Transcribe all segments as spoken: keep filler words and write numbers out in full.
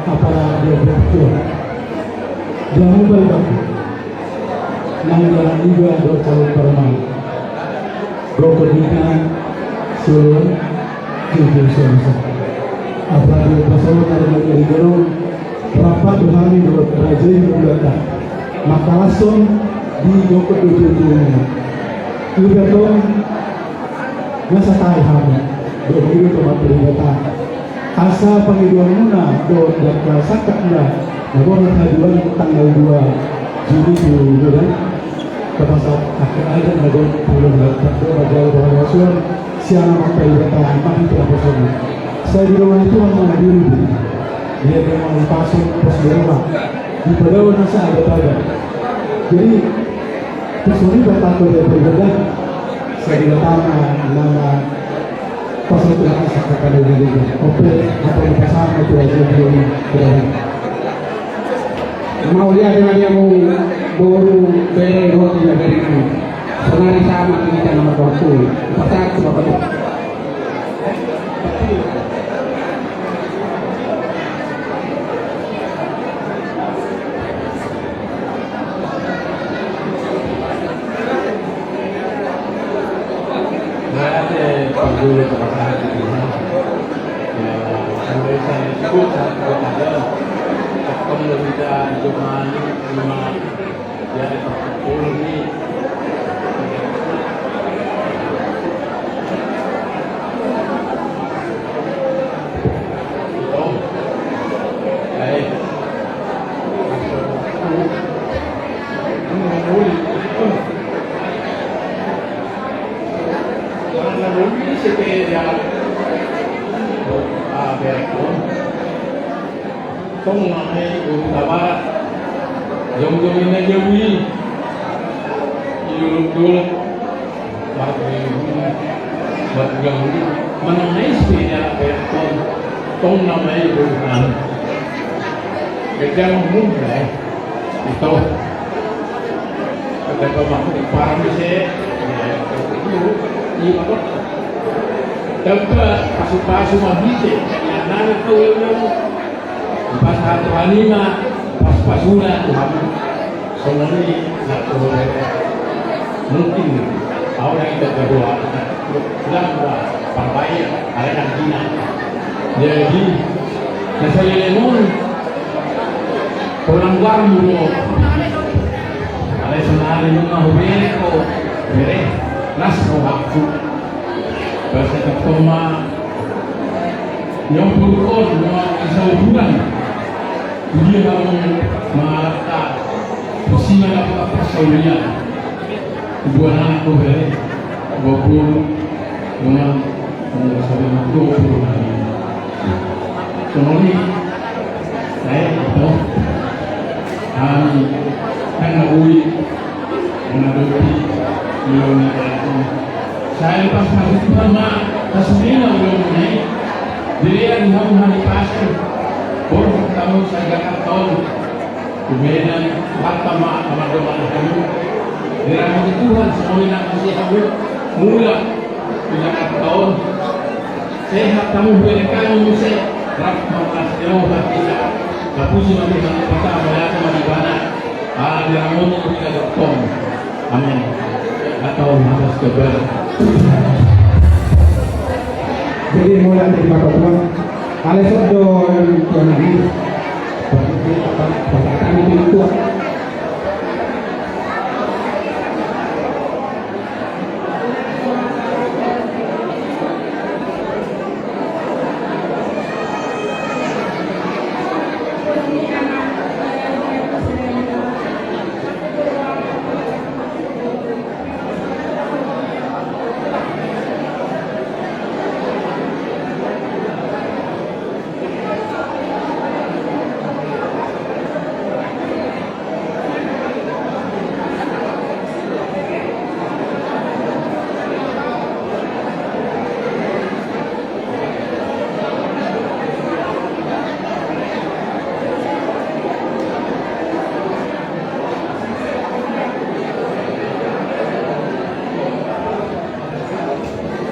Apala dia berpikir, dia mobile bang, nang dalam juga dohot calon parumaen. Gogo dina solo jujur sonsa. Apala dia pasolo nang dari gedung rapat do hami dohot raja i mudata. Maka langsung di gogo do jujur. Udah dong. Nasa tahe hami dohot ido tu materi beta. Asa pangidoanmuna dohot jangka sangkapna na borhat haduan tanggal dua Juni tu Medan. Tapasahat angka adat na dohot pulung na tardua majalo bahwa suar siana materi beta mati tu apa sana. Saya di rumah itu hanya diri. Dia dengan pasang pos di rumah. Di padahal nasa ada pada. Jadi Terus ini bertakwa dari perbedaan. Saya tidak tahu nama pasal itu akan saya katakan dari dia. Oke, apa yang pasal itu aja dia ini. Mau lihat dengan dia mau boru bere roti dari ini. Sonari sama kita nama waktu. Pasal itu apa? Tong ma i boru Tabarat, jongjong i na jabu i, i dolok-dolok, marguna, marguna, manang na i sepeda, peton, tong nama i boru nami. Gajang mumra, eh. Ito. Kada pamahut di parang ise. Iya, iya. Iya, Pak. Dapat pasu-pasu mah ise. Iya, nana kau yang Pasahat roha ni ma pasu-pasuna tu hamu. Songon i na tu hamu. Mungkin ahu na inda berdoa. Ulang ba parbaia alai nang dina. Jadi na saleleng on. Ulang ba mulu. Alai sonari nunga hubere ko bere. Las rohakku. Basa ketomma. Nyomburkon ma i sauduran. Dia hamu mangalangka. Tusi na dapat pasaulian. Buana ko bere. Bobon. Dengan. Dengan saudara bobon. Songon i. Saya itu. Kami. Karena ui. Mengadopi. Iloni. Sai pasu-pasu Tuhan ma, hasumena ulaonmuna i. Dilean hamu halipason, borhat hamu sai Jakarta on. Umena, mata ma, hamardoman hamu. Dirahmati Tuhan, songon i nang muse hamu, mulak tu Jakarta on. Sehat hamu, hubereng hamu muse, rap ma, las ni roha hita. Tapuji ma Tuhan, Debata, mauliate ma di Ibana. Ala diramoti hita dohot on. Amin. Atau matas kebal. Jadi mulai dari Bapak Tuan. Alai sodo yang Tuan ini. Pasahat kami di Tuan.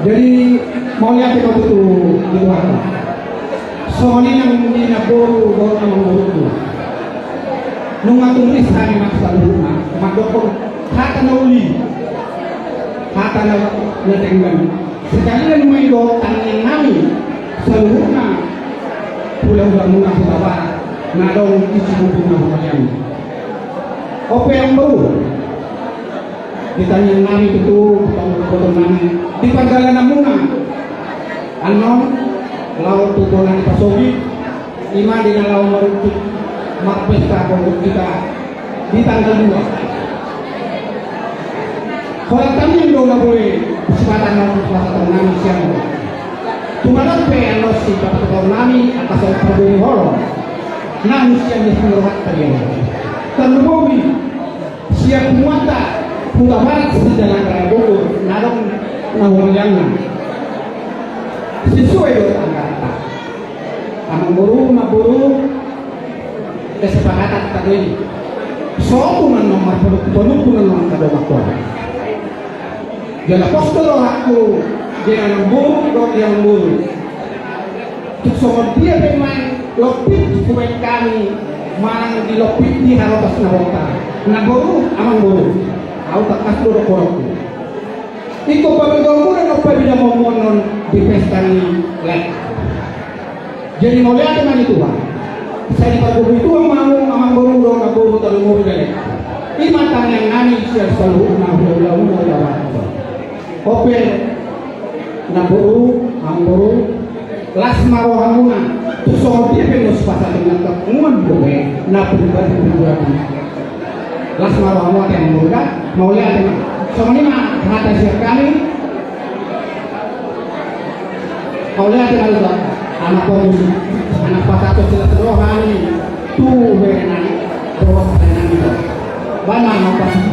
Jadi mauliate ma tu Tuhan. Songon i nang di na boru, boru Nunga tulis hami ma saluhutna mandokkon hata na uli, hata na, na denggan. Sekalian ma i dohot tangiang nami saluhutna hulahulamuna Hutabarat na adong di Cibubur na humaliang. Ope amang boru, di tangiang nami tutu, di panggabean nami, di pardalananmuna annon laho tu bona ni pasogit, i ma di na laho marunjuk marpesta hita di tanggal dua. Holan tangiang do na boi sipata na pasahaton nami sian ho. Tumandangkon pe annon sipasahaton nami angka songkap ni holong na sian ni rohanta dia. Tarlumobi sian punguanta Hutabarat sian Raya Bogor na adong na humaliangna. Sesuai do angka angka. Amang boru, amang boru, kesepakatan tadi. Sobu annon marpoduk-poduk annon angka dongan. Jala pos do rohangku di amang boru dohot di amang boru. Tung songon dia pe ma lompit hubaen hami manang di lompit di harotas na bota. Amang boru, amang boru, ahu tangkas do dohononku. Ingkon pabidaonmuna annon pabidaonmuna annon di pesta ni lae. Jadi mauliate ma di Tuhan. Sai dipargogoi Tuhan ma hamu amang boru dohot amang boru, tarlumobi gale. I ma tangiang nami sian saluhutna hulahulamuna Hutabarat. Ope amang boru, amang boru, las ma rohamuna. Tung songon dia pe na sipasahat ni angka punguan dope na pribadi-pribadi. Las ma rohamuna, amang boru, da. Mauliate ma. Songon i ma hata sian hami. Mauliate ma. Anak pasahat silas roha ni tu bere nami, roha bere nami. Baen ma, amang boru.